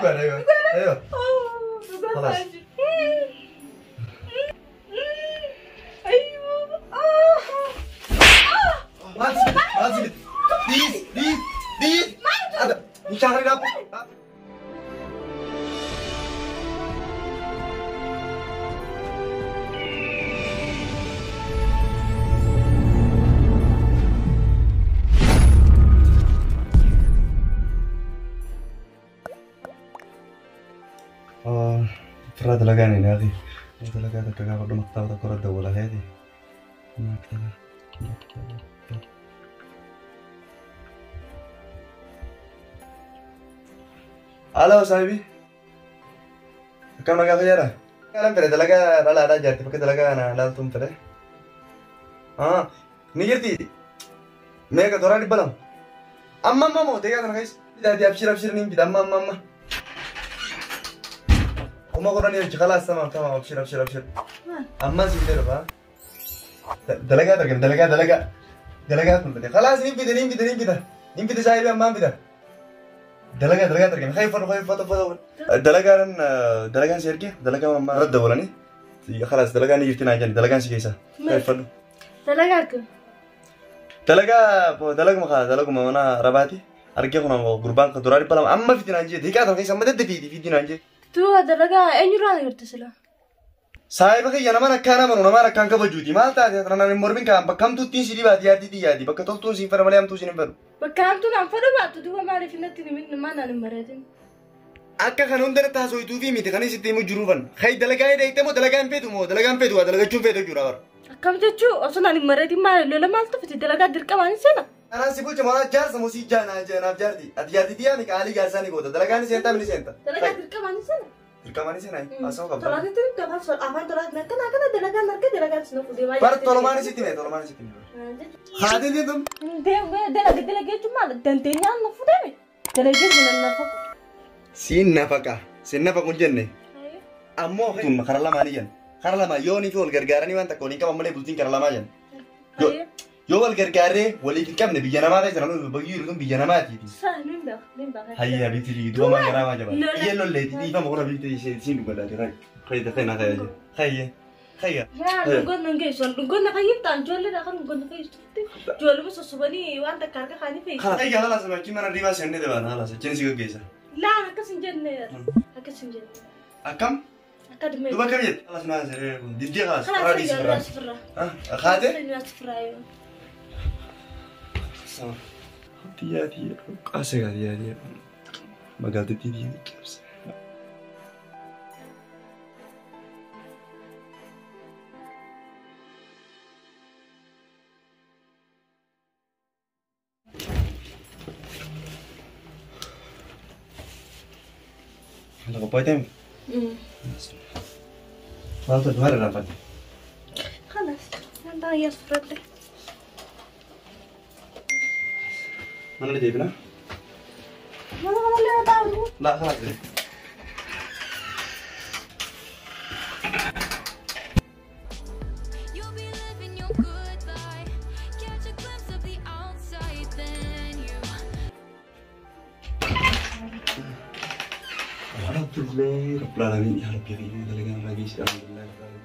Dhugaadha eeyyoo. Eeyyoo. Dhugaa Khalaas. ta'aa jiru. Ayyoo. Maal si maal si dhiis dhiis dhiis. Ada nishaarri dhaabu. Firraa dalagaa ni naaqi. Dalagaa takka gaafa dhuma kitaaba tokko irra dawwala keeti. Maktaba. Maktaba. Halo saahibi. Akkam nagaa fayyaadha? Kanan fedhe dalagaa dhalaadhaa jaarti bakka dalagaa na laaltuun fedhe. Ni jirti. Meeqa toraa 200. Amma amma moo deegaa kana keessa. Bidaati abshir abshir niin bita amma amma amma. 10,000 hojii khalaas tamam tamam abshir abshir abshir. Amma si fidee dhufa. Dalagaa argame dalagaa dalagaa. Dalagaa kun fide. Khalaas niin fide niin fide niin fida. Niin fide saahibi ammaan fida. Dalagaa dalagaa argame. Khayf fadhu khayf fadhu fadhu. Dalagaan dalagaan si erge dalagaa ammaa irra dabalanii. Khalaas dalagaan ni jirti naa jenni dalagaan si keessa. Khayf fadhu. Dalagaa akkam? Dalagaa dalaguma kaa dalaguma mana rabaati. Argee kun ammoo gurbaan kan duraa 200 amma fidi naan jee deeqaa tan keessa amma daddafiiti fidi naan jee. Duuba dalagaa eenyurraa agarta sila? Saahiba kiyya namaan akkaan amanu namaan akkaan kabajuuti maal taate tanaan hin mormin kaan bakka hamtuuttiin si dhibaati yaaddi xiyyaati bakka toltuun siin fedha malee hamtuu siin hin fedhu. Bakka hamtuun aan fedhu baattu duuba maaliif natti hin maal naan hin mari'atin? Akka kan hunda irratti haasoftuufi miti kan isitti himu jiruufan. Hay dalagaa ni dheeyte moo dalagaa hin feetu moo dalagaa hin feetu waa dalagachuun feetu jechuudha bara. Akkam jechuu osoo naan hin mari'atin maal lola maaltu fite dalagaa dirqamaan hin seena? Anaan si bulcha moo jaarsa moo si jaanaaf jaarti. Ati jaarti xiyyaa mi qaalii jaarsaa ni goota dalagaa ni seentaa mi ni seenta. Dalagaa dirqamaan hin seena? Dirqamaan ni seenaa haasawuu qabda. Tolaatitti gabaaf afaan tolaatiin akkana akkana dalagaan arge dalagaan sin fuudhee baay'ee. Bara tolumaan sitti hime tolumaan sitti hime. Haatiin jettum. Dalaga dalaga jechuun maal dandeenyaan na fuudhame dalagee sana nafaqa. Siin nafaqa siin nafaqu hin jenne. Ammoo tun kara lamaanii jenna. Kara lama yoo ni fi wal gargaaranii waan takka waliin qaban malee bultiin kara lamaa jenna. Yoo wal gargaarree waliif hin qabne biyya namaa keessa namni bayyuu jiru biyya namaati. Hayya bitii du'a maa garaa maa jabaa. Iyyee lolleeti dhiifama kora bitii siin dhugadhaati. Hayya hayya hayya hayya hayya. Yaa dhungoon nan geessu dhungoon na fayyiftaan ijoollee kan dhungoon na fayyiftu ijoolluma sossobanii waan takka harka kaanii fayyiftu. Hayya halas achi mana riibaa seennee deebana halas achiin si gaggeessa. Laan akkas hin jenne akkas hin jenne. Akkam? Akka dhimma. Duba kam jette? Halas naa siree diddee halas. Karaa sirraa sirraa. Haate? Sirraa yoo. Tiyyaa tiyyaa qaasee gaa tiyyaa tiyyaa magaaltittii tiyyaa cabse. Haala qophaa'ee Maaltu maal irraanfatte? Khalas, baay'ee as fudhadhe. Mana ni deebinaa? Mana kanallee haa taa'u. Laa khalas deebi. You'll be living your good life. Catch a glimpse of the outside, then you. Alhamdulillah, Rabbil Alamin. Ya Rabbi, ya dalagaan irraa geessi. Alhamdulillah, Rabbil Alamin.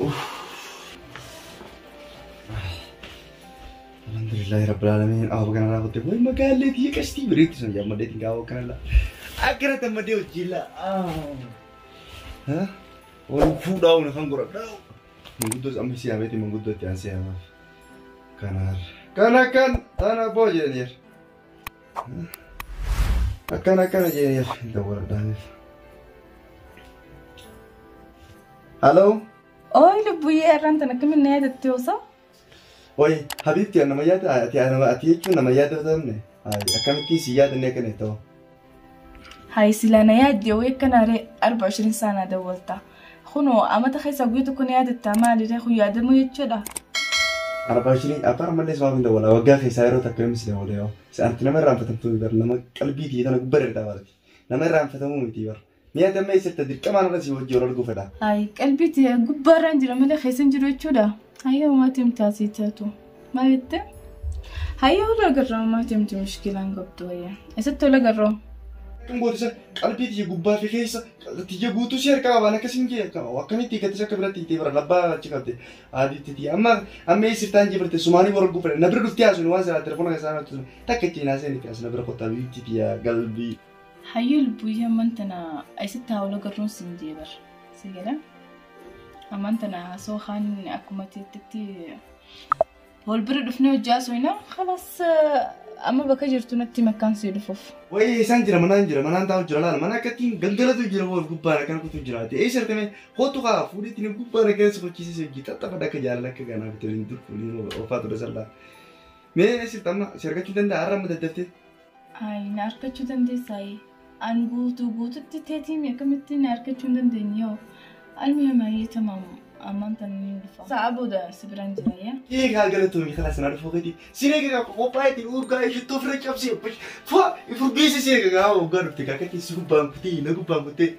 Uff. Alhamdulillah, Rabbil Alamin. Awa kana irraa kutte. Way magaallee tiyya qastii bareetti sun jammaddeetiin gaafa kana laa. Akkana tammadee hojii laa. Waan fuudhaa waan kan godhadhaa. Manguddoos amma si yaameeti manguddoo itti aansee yaamaaf. Kanaar. Kana kan tana boo jedhaniir. Akkana akkana jedhaniir. Dawwaladhaaniif. Halo. Oi lubbuyyee irraan tan akkamiin na yaadatte osoo? Oi habibti nama yaada ati nama ati jechuun nama yaada ta'amne. Akkamittiin si yaadanne akkana ta'u. Hay sila na yaadde way akkana ree 24 saana dawwalta. Kunoo amata keessa guyyaa tokko na yaadatta maaliree kun yaadamuu jechuudha. 24 afaan ammallee sumaaf hin dawwala waggaa keessaa yeroo takka yoom si dawwala yoo. Anti nama irraanfatamtu bar nama qalbii tiyya tana gubbarra irraa barati. Nama irraanfatamuu miti bar. Mi'a damma eessatti dirqamaan irra si wajji wal arguu fedha. Hay qalbii tiyya gubbaarraan jira malee keessa hin jiru jechuudha. Hayya uumaati himti asii taatu. Maal jette? Hayya wal agarraa uumaati himti mushkilaan qabdu wayya. Eessatti wal agarraa? Akkam gootisa qalbii tiyya gubbaa fi keessa tiyya guutuu si harkaa qabaan akkasiin jee akkamitti hiikkatis akka biratti hiitee bara labbaa achi qabde adiitti tiyya amma amma eessiftaan jee barte sumaanii warra guufadhe na bira dhuftee haasuni waan silaa telefoona keessaa natti takka ittiin haasee ni as na bira kottaa biitti tiyya galbii. Hayyuu lubbuyyee amman tana asitti haawula garruun siin jee bar. Si gala? Amman tana haasoo kaan akkuma teettitti wal bira dhufnee hojii haasofna. Khalaas amma bakka jirtu natti makkaan sii dhufuuf. Wayii isaan jira manaan jira manaan taa'u jira laala mana akkattiin galgalatu jira wal gubbaan akkana kutu jira ta'ee sirtame kootu kaa fuudhiitiin gubbaan akkana si qochisiise hojii xaxxafadha akka jaalala akka ganaa bitanii dur fuudhiin oofaa ture sallaa. Mee sirta amma si argachuu danda'a har'a amma daddaftee. Ay na argachuu dandeessaa. An guutuu guututti teetiin akkamitti na argachuu hin dandeenye yoo. Almuhim hayyee tamaam ammaan tana ni dhufa. Sa'a booda si biraan jira yaa. Eegaa galatoomii kanas na dhufuu keetii. Sin eegaa qophaa'eetiin urgaa ishittoo fira cabsee fu'a furgeesse si eegaa waggaa dhufte kakatti si gubbaan kutee na gubbaan kutee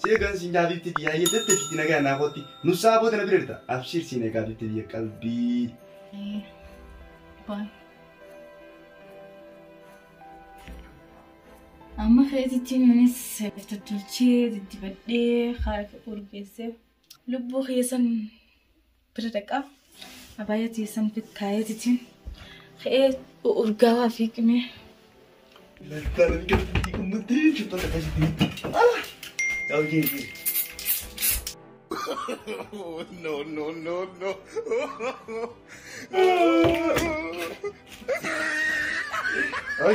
si eegaan si nyaafitti yaa'ee daddafitti nagaa naa kootti nu sa'a booda na bira jirta abshir si eegaa bitti biyya qalbii. Baay. Amma keetittiin anis tottolchee diddibadhee haala urgeessee lubbuu keessan bira dhaqaa abaayyaa teessan kaayetitiin ka'ee urgaawaa fi qimee. No, no, no, no.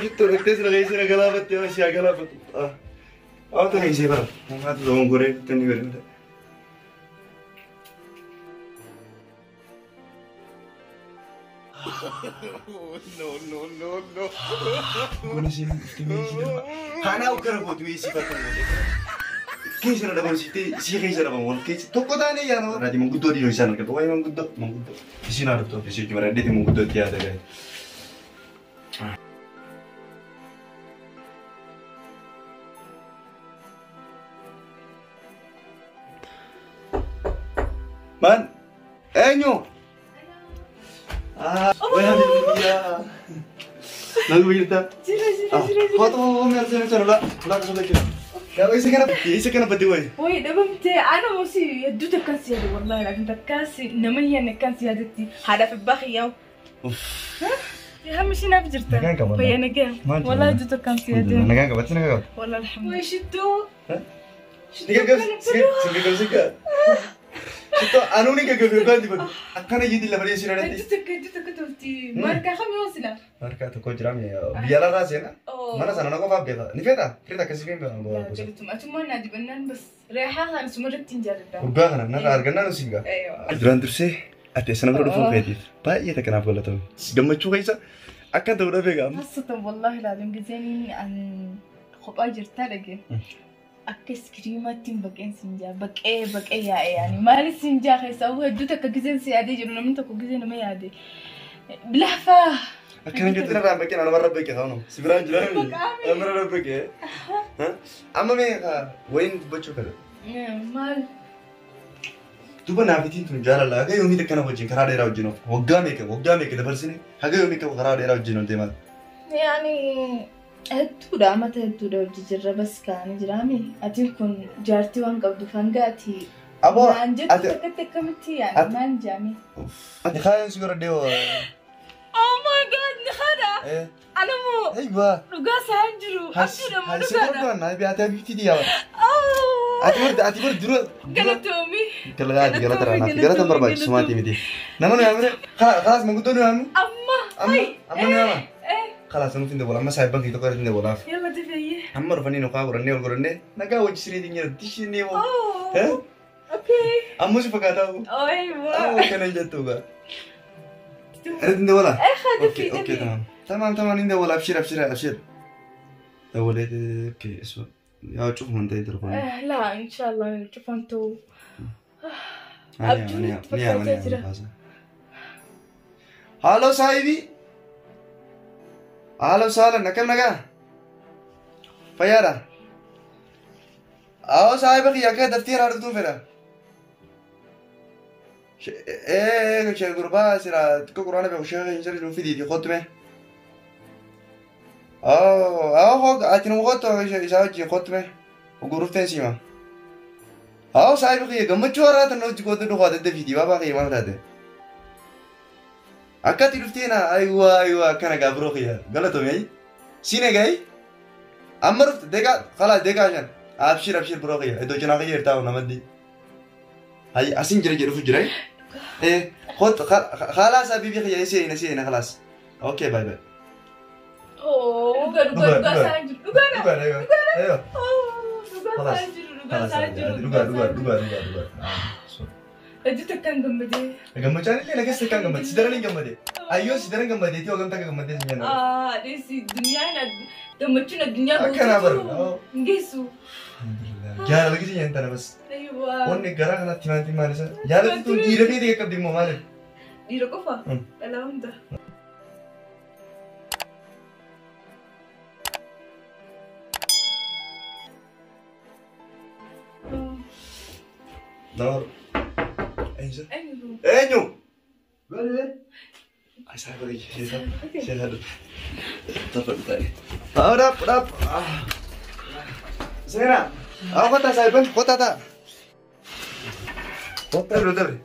Shitto rakkate sira gaisee na galaafatte yoo ishee galaafatu. Haa ta'e ishee bara. Haati zoon goree bittanii bareeda. No, no, no, no. Kun isheen dhuftee meeshii darba. Haanaa uggara gootu meeshii bakka goote. Keessa na dabarsitee ishee keessa dhabamu wal keessa tokko taanee yaana. Raati manguddoo dhiiroo isaan argatu. Waa'ee manguddoo manguddoo. Isheen haa dhuftu ishee bareeddee manguddoo itti yaada gahe. Man, eenyu? Ah, buena. Nagu jirta? Jira jira jira jira. Kootu mee sena sena la la kasoo jira. Yaa isa kana isa kana badii wayi. Wayi dhabamtee ana musi hedduu takkaan si yaade wallahi laakin takkaan si nama hin yaadne akkaan si yaadetti haadhaaf abbaa kiyyaa'u. Hammi ishee naaf jirta. Nagaan qaba. Fayyaa nagaa. Wallahi hedduu takkaan si yaade. Nagaan qaba nagaan qaba. Wallahi alhamdulillah. Wayi shittoo. Ni gaggabsi si gaggabsi kaa. Shitto anuu ni gaggabe yookaan dibatu. Akkana jedhi lafa dhiyeessuu dandeetti. Hedduu takka tolti. Markaa kamii yoo sila? Markaa tokko jira biyya alaarraa seena. Mana sana na qofaaf beeka. Ni feetaa? Firii akkasii fi Galatuma atummaan naa dibannaan bas reehaa kana sumarratti hin jaalladha. Urgaa kana narraa argannaa nu siin gaa. Duraan dursee ati sana bira dhufuu keetiif baay'ee takka naaf galatoomi. Gammachuu keessa akkan ta'u dhabee gaama. Hassatan wallahi laalim gizeen an kophaa jirtaa dhage. Akka iskiriimaatti hin baqeen siin jaa baqee baqee yaa'e yaani maali siin jaa keessaa hedduu takka gizeen si yaadee jiru namni tokko gizee nama yaade. Bilaafa. Akkana jettu irraa baqee nama irra baqee kaanu si biraan jira nama irra baqee. Amma mee wayin dubbachuu fedha. Maal? Duba naafitiin tun jaalala haga yoomii akkana wajjin karaa dheeraa wajjin of waggaa meeqa dabarsine haga yoomii karaa dheeraa wajjin ol deemaa. Yaani hedduudha amata hedduudha hojii jirra bas kaanii jiraami ati kun jaartii waan qabdu hanga ati Aboo naan jettu takkatti akkamitti yaani maal jaami. Ati kaayan si godhadhee hoo. Oh my god ni kana. Anamoo Aywa. dhugaa isaa hin jiru abjuudha moo Has dhugaadha. godhan na biyaa ta'e diyaa. Ati bar dura Galatoomi. Galata galata raana galata barbaachisu maatii miti. Nama nu yaamne khalaas manguddoo nu yaamne. Amma. Amma nu yaama. Khalaas nuti hin dabola amma saayibban kee tokko irratti hin dabolaaf. Yalla dafeeyye. Amma dhufanii nu kaa godhannee ol godhannee nagaa wajji siriitiin jira dishinee hoo. Oh. Okay. Ammoo si fakkaataa hoo. Aywa. Ammoo kana hin jettu gaa. Irratti hin dabola. Dafii Okay dafii. tamam. Tamam tamam hin dabola abshir abshir abshir. Dabolee okay so yaa cufuman ta'e telefoonii. لا ان شاء الله شوف انتو Abjuun itti fakkaachaa jira. Halo saahibii. Halo saalan akkam nagaa? Fayyaadha. Awoo saahiba kiyya akka daftee irraa dhuftuun fedha. Shee gurbaa sira xiqqoo quraana beeku shee hin jiru fidiiti kottu mee. Ah, ati nu kottu isaa wajjin kottu mee. Gurufteen siima. Haa saayiba kiyya gammachuu haaraa tan hojii kottu dhufaa daddafiiti baabaa kiyya maal taate. Akka ati dhuftee na ayiwaa ayiwaa akkana gaa biroo kiyya galatoomi ayi. Siin egaa amma dhufte deeqaa khalaas deeqaa shan. Abshir abshir biroo kiyya iddoo cinaa kiyya hirtaa namaddi. Hayi asin jira jedhufu jira. Kottu khalaas habibi kiyya seena seena khalaas. Okay bye bye. Dhugaa dhugaa dhugaa isaan jiru. Dhugaa Dhugaa dhugaa. Dhugaa isaan jiru. Dhugaa isaan jiru. Dhugaa dhugaa dhugaa dhugaa dhugaa. Hojii takkaan gammadee. Gammachaan illee nagas takkaan gammade. Si daran hin gammade. Ayyoo si daran gammadeetii hogam takka gammadee si nyaanna. Adeessi duniyaan gammachuun addunyaa Akkanaa bara. Hin geessu. Jaalala gisi nyaanta bas. Wanni garaa kanatti maanti maal isa? Jaalalli tun dhiira fi dhiira qabdi immoo maaliif? Dhiira qofa? Dhalaa hunda. Nama. Eenyu? Eenyu? Saayiba kiyya sheekha dhufe. Haa dhaab dhaab. Seenaa. Haa kottaa saayiban kottaa ta'a. Dabre dabre.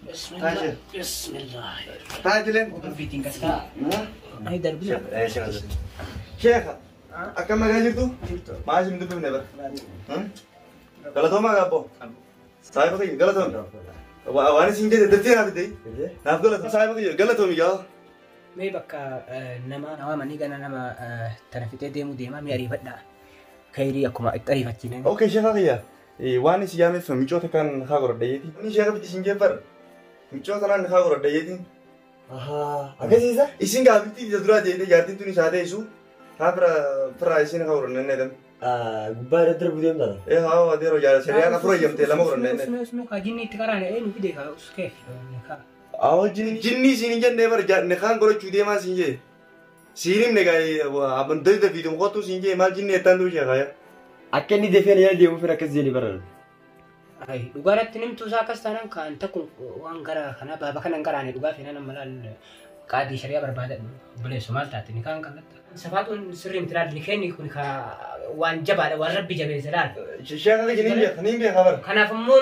Bismillah. Bismillah. Ta'a jileen. Fiitiin kastaa. Ay darbina. Sheekha. Akkam nagaa jirtu? Maal isin dubbifne bara? Galatoomaa gaabboo. Saayiba kiyya galatoomi. Waan isin jedhe daftee naaf fidde. Naaf galatoomi. Saayiba kiyya galatoomi gaa. Mee bakka nama waamanii gana nama tana fixee deemuu deemaa mee ariifadhaa. Kayrii akkuma itti ariifachiine. Okay sheekha kiyya. Waan isin yaameef micoota kan haa godhadha jeeti. Inni sheekha fiti isin jeeffadha. Micoota naan haa godhadha jeeti. Akkasiisa? Isin gaaffitti isa duraa jeetee jaartiin tun isaa teessu. Haa fira isin haa godhanne inni jedhame. Gubbaa irratti darbuu deemtara? Haa adeero jaala shari'aan afur eeyyamtee lama godhanne inni. Usme usme kaa jinni itti karaan eenyu fide kaa uskeef. Awwa jinni isin hin jennee bara nikaan godhachuu deemaa isin jee. Siin himne gaa abban dayda fiitum kottu isin jee maal jinni ettaan tuu sheekaa yaa. Akka inni dafee na deemu fira akkas jedhee bara. Dhugaadhaatti nimtuu isaa akkas taanaan kan takku waan gara kanaa baaba kanan garaane dhugaa feenaan amma laal qaadii shari'aa barbaadadhu buleessu maal taate ni kaan kan Safaatuun sirrii miti laal ni kenni kun waan jabaadha waan rabbi jabeesse laal. Sheekha kiyya ni beeka bara. Kanaaf immoo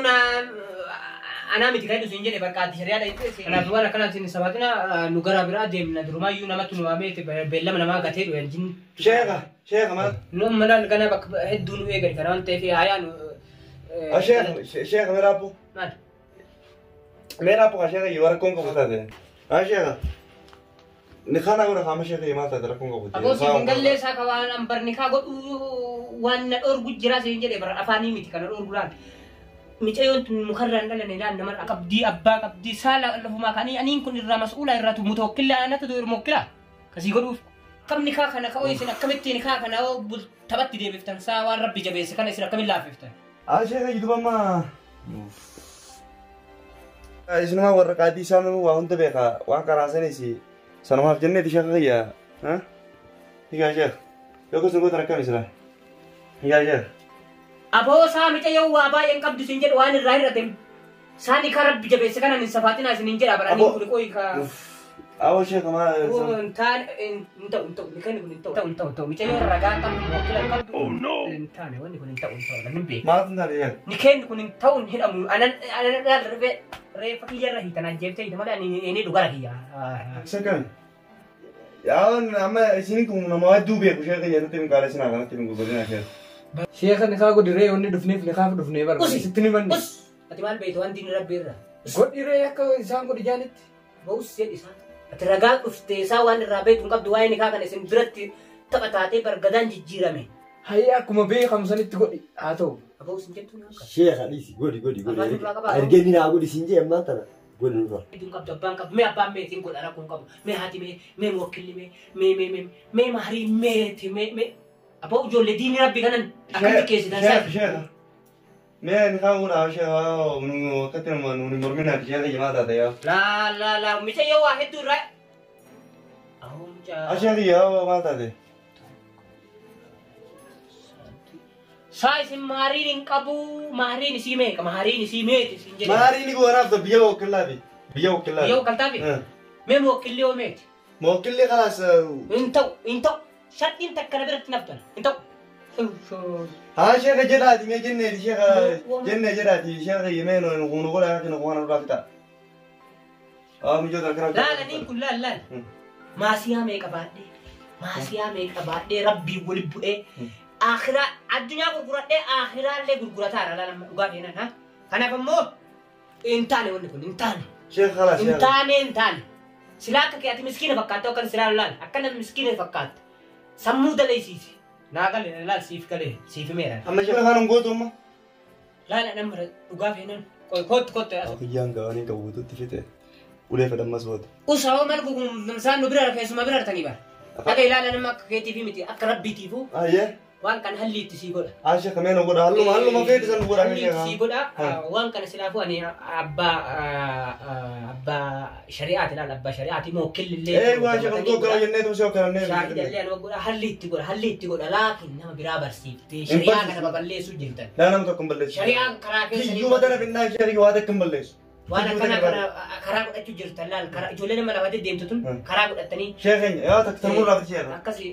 anaa miti kan hin jedhe bakka qaadii shari'aadha jettee. Kanaaf waan akkanaatiin safaatina nu gara biraa deemna durumaayyuu namatti nu waamee beellama namaa gatee dhufe jinni. Sheekha sheekha maal. Nu amma laal gana bakka hedduu nu eegan kana waan ta'eef hayaa nu. Sheekha sheekha meeraappu. Maal? Meeraappu ka sheekha yoo rakkoon qabu taate. Sheekha. Nikaan godha qaama sheekha maal taate rakkoon qabu. Aboo siin gallee isaa ka waan ambar nikaa godhu waan na dhoorgu jira siin jedhe bara afaanii miti kana dhoorgu laal. Mucayyoon tun mukarraan dhalane laal nama qabdii abbaa qabdii saala lafumaa kanii aniin kun irraa mas'uula irraa mutawakkila anatu muwakkila kasii godhuuf. Kam nikaa kana ka isin akkamitti nikaa kana taphatti deebiftan saa waan rabbi jabeesse kana isin akkamiin laaffiftan. Sheekha jidu amma. Isinuma warra qaadii isaa waa hunda beeka waan karaa sanis sanumaaf jenneeti sheekha kiyya. Higaa sheekha. Yoo gosa gootan akkam isla. Higaa sheekha. Aboo saa mucayyoo waa baay'een qabdu isin jedhu waan irraa hir'ate. Saa nikaa rabbi jabeesse kanaan hin safaatinaa isin hin jedha bara ani kun qoyi ka. Aboo sheekha maal. Hin taane hin ta'u hin ta'u nikaan kun hin ta'u hin ta'u hin ta'u mucayyoo ragaa qabdu wakkila qabdu. Hin taane wanni kun hin ta'u hin ta'u namni beeku. Maal hin taane sheekha. Nikaan kun hin ta'u hin hidhamu anan anan reeffa kiyyarra hiitan ajjeeftee hiita malee ani inni dhugara kiyya. Isa kami. Yaa amma isin kun nama hedduu beeku sheekha jedhatti hin qaaleessinaa kanatti hin gurgurinaa sheekha. Sheekha nikaa godhiree wanni dhufneef nikaaf dhufnee bara. Sitti ni manne. Ati maal beektu waan diinni rabbi irra. Godhiree akka isaan godhi jaanitti. Ba'us jedhi isaa. Ati ragaa dhuftee isaa waan irraa beektu hin qabdu waa'ee nikaa kana isin biratti tapha taatee bargadaan jijjiirame. Hayya akkuma beekamu sanitti godhi haa ta'u. Ba'us hin jettu ni akka. Sheekha dhiisi godhi godhi godhi. Erga inni naa godhi siin jee ammaan tana godhi nurra. Hin qabdu abbaan qabu mee abbaan meetiin godha rakkoon qabu mee haati mee mee muwakkilli mee mee mee mee mee maarii meeti mee mee. Aboo ijoollee diinni rabbi kanan akkamitti keessan isaa. Sheekha. Mee nikaa godhaa sheekha akkatti nuuni morminaati sheekha jimaa taate yaa. Laa laa laa mucayyoo waa hedduu irraa. Ahoo mucaa. Sheekha yaa maal taate. Saa isin maariin hin qabu maariin isii meeqa maariin isii meeti isin jedhe. Maariin goonaaf biyya wakkillaafi. Biyya wakkillaafi. Biyya wakkiltaafi? Mee muwakkilli yoo meeti? Mookilli khalaas. Hin ta'u hin ta'u shartiin takka na biratti naftan hin ta'u. Haa sheekha jedhaati mee jennee sheekha jennee jedhaati sheekha yemee nu godha yookiin nu waan irraa fixa. Haa mijoota akkana. Laala niin kun laal laal. Maasiyaa meeqa baadhee maasiyaa meeqa baadhee rabbii wali bu'ee akhiraa addunyaa gurguradhee akhiraallee gurgurataara laala dhugaa feenan ha. Kanaaf ammoo hin taane wanni kun hin taane. Sheekha khalaas. Hin taane hin taane. Silaa akka keetti miskiina fakkaata yookaan silaa laal akka nama miskiina fakkaata. Sammuu daleessiisi. Naa galee laal siif galee siif meera. Amma sheekha kan gootu amma. Laala nama dhugaa feenan kootu kootu. Kiyyaan gaanii qabuututti fixe. Ulee fedhammas booda. Usawoo mal gugumsaan nu bira keessuma bira hartanii bara. Akka ilaala nama akka keetiifi miti akka rabbiitiifu. Ayyee. Waan kana halli itti sii godha. Haa sheekha mee nu godha halluma halluma feeti san nu godha Halli itti sii godha waan kana silaafuu ani abbaa abbaa shari'aati laala abbaa shari'aati mookkillillee. Ee waan sheekha nu godha jennee tumsee hokkanannee. Shaahidallee anuma godha halli itti godha halli itti godha laakiin nama biraa barsiiftee shari'aa kana babal'eessuu jirtan. Laa nama tokko hin balleessu. Shari'aan karaa keessanii. Kiyyuma tana finnaa shari'aa waa takka hin balleessu. Waan akkana karaa godhachuu jirtan laal karaa ijoollee nama lafa deemtu tun karaa godhatanii. Sheekheenya yaa takka tanuu raafti sheekha. Akkasi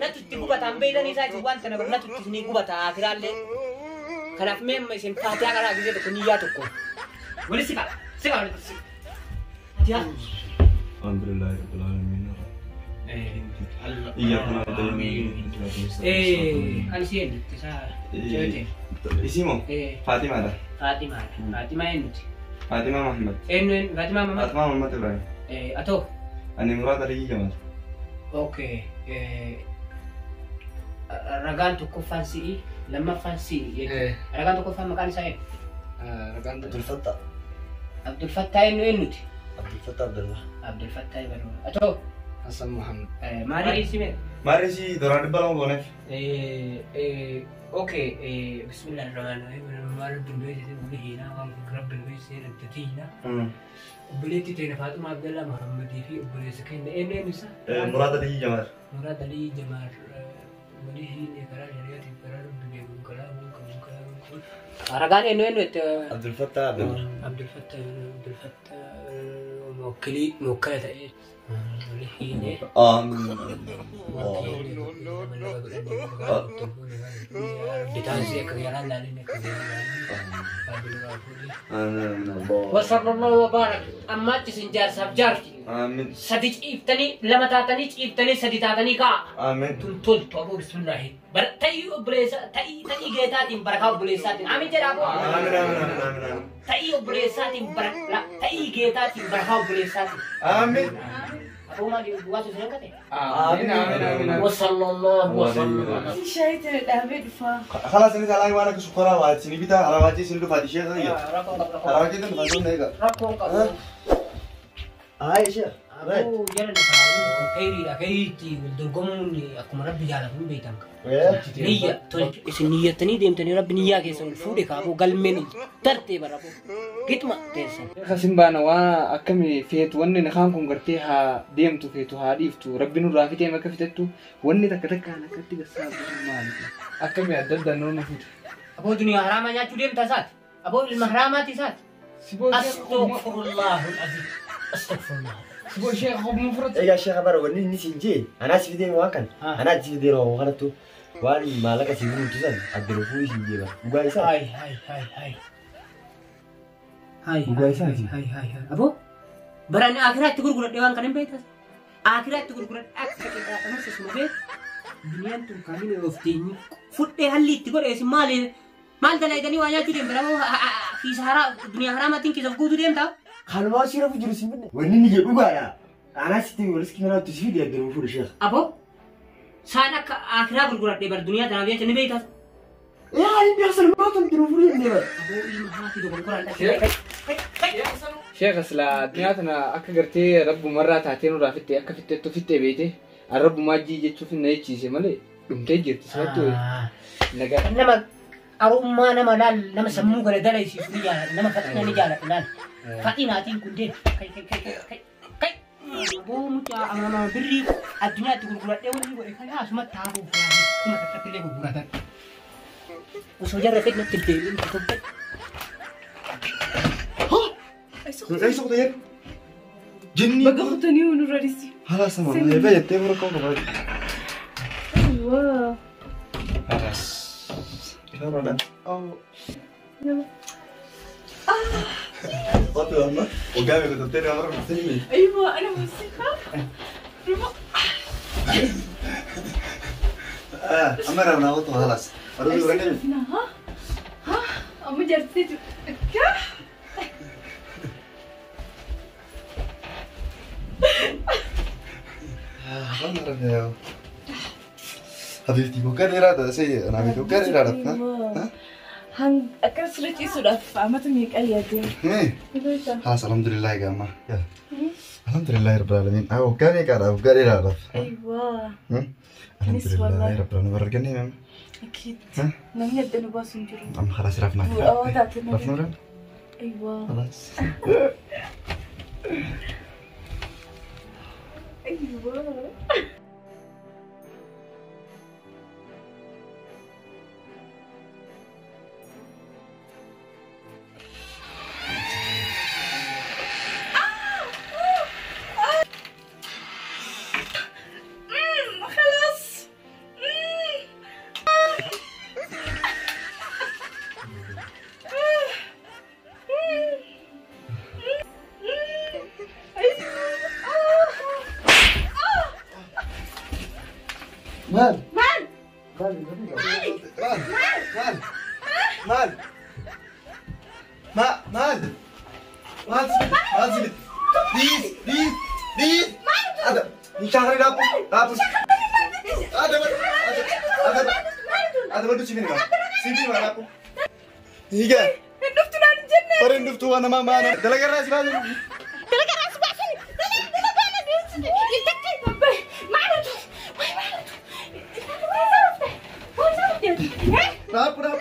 natu itti gubataan beeytanii isaa isin waan tana natu itti isinii gubata akiraallee. Kanaaf mee amma isin faatiyaa karaa gisee tokko niyyaa tokko. Wali siqa siqa wali siqa. Faatiyaa. Alhamdulillahi rabbil alamin. Iyyaaka na'budu wa iyyaaka nasta'in. Kan isheen isaa jeete. Isimo? Faatimaadha. Faatimaadha. Faatimaa eenyuti? Faatimaa Mahammad. Eenyu eenyu? Faatimaa Mahammad? Faatimaa Mahammad Ibrahim. Atoo? Ani Muraad Aliyyi Jamaal. Okay. Ragaan tokkoffaan si'i, lammaffaan si'i. Ragaan tokkoffaan maqaan isaa eenyu? Ragaan Abdul Fattah. Abdul Fattah eenyu eenyuti? Abdul Fattah Abdullah. Abdul Fattah Ibrahim. Atoo? Hassan Muhammad. Maali isime? Maali si doraa 200 gooneef? Okay, bismillahirrahmanirrahim. Maal rabbiin beeksise wali hiinaa waan rabbiin beeksise nabtatiina. Obboleettii teena Faaxumaa Abdallaa Muhammadii fi obboleessa keenya eenyu eenyu isaa? Muraad Aliyyi Jamaal. Muraad Aliyyi Jamaal wali hiinee karaa shari'aatiin karaa rabbi beekuun karaa muun karaa muun. Ragaan eenyu eenyu itti? Abdul Fattah Abdullah. Abdul Fattah Abdul Fattah mookkilii mookkala ta'ee. Wali hiinee. Aamin. وصلى الله وبارك أما تسن جار سب جارتي آمين سدي إفتني لما تاتني إفتني سدي تاتني كا آمين تنتل تابو بسم الله بر تأي بريسا تأي تأي جيتاتين بركة بريساتين آمين جرابو آمين آمين آمين آمين تأي بريساتين بركة لا تأي جيتاتين بركة بريساتين آمين أبو ما دي بواتو سنكته آمين آمين آمين وصلى الله وسلم شايت الأبد فا خلاص أنت على وأنا كسكرة واتسني بيتا على واتي سندو فاتي شيء غير على واتي تم فاتون هيك هاي شيخ أبو جرنا كيري كيري والدرجمون أكم ربي جعلهم بيتك نية تون نية تني ديم تني ربي نية كيسون الفودك أبو قلمني ترتيب ربو كت ما تيسن خسين بانا وا أكمل فيت وني نخامكم قرتيها ديمتو فيتو هاديفتو ربي نور رافتي ما كفتتو وني تك تك أنا كتي قصاب مالك أكمل عدد دنون نفوت أبو دنيا حرام يا شو ديم تسات أبو المحرامات تسات أستغفر الله العظيم أستغفر الله سبو شيخ خب مفرط يا شيخ برا وني نسينجي أنا سيدي واكن أنا سيدي رو وغلطو وان مالك سيدي تزن أدرفوي سيدي با وغايسا هاي هاي هاي هاي هاي هاي هاي هاي أبو براني آخرات تقول قرأت ديوان كنم بيت آخرات تقول قرأت أكثر كده أنا سمو بيت دنيا تون كامل وفتيني فوت هاللي تقول إيش مالي مال دلائدني وأنا تدين برا في سهرة دنيا حراماتين كيف قدو ديم تا خلوا شيرا في جلسي مني وني نجي بقى أنا ستي ورسكي أنا تسفيد يا درو الشيخ أبو سأنا آخرة قرقرة دبر دنيا تنابيا تنبي بيت يا علي بيحصل ما تنترو فري دبر أبو إيه ما في دو قرقرة شيخ أصلا دنياتنا أكجرتي رب مرة تاتين ورافت أكفت تفت بيتي الرب ما جي جتشوف النيتشي سمالي دمتجر تسمعتوا نجا إنما أروما نما لال نما سموه كده دلائي سيسوي نما فتنا نجالا لال فتنا تين كندين كي كي كي كي كي أبو متى أنا بري الدنيا تقول قرأت أول يقول إيه خلاص ما تعرفوا ما تتكلم قرأت وسوجر رفيق نتبدل تبدل ها إيش صوت يا Jinni. Baga kutanii nurra dhisi. Haala sama. Eebba jettee fura koo qabaa. Aywa. Halas. Ifaadhaan. Oh. Qottu amma waggaa meeqa turtee nama rafte ni. أيوة أنا موسيقى. Amma rafnaa qottu halas. Aduu dura ni. ها ها أما جرسيت كه Amma rafnaa. حبيبتي waggaa dheeraadha see anaa miti waggaa dheeraadha. هن أكل سرتي سرف أما تميك أيادي. خلاص الحمد لله يا جماعة. يلا. الحمد لله رب العالمين. waggaa meeqaadha waggaa dheeraadha. أيوة. الحمد لله رب العالمين. برجعني أكيد. نمي يدنا باص نجرو. أم خلاص رفنا. رفنا. أيوة. خلاص. أيوة. مال مال مال مال مال مال مال مال مال بيس بيس بيس هذا شهري رابو رابو هذا هذا هذا بدو سيفين سيفين رابو هيجا نفتو عن الجنة برين نفتو أنا ما أنا دلقة راس راس دلقة راس باشني دلقة أنا راب راب راب راب.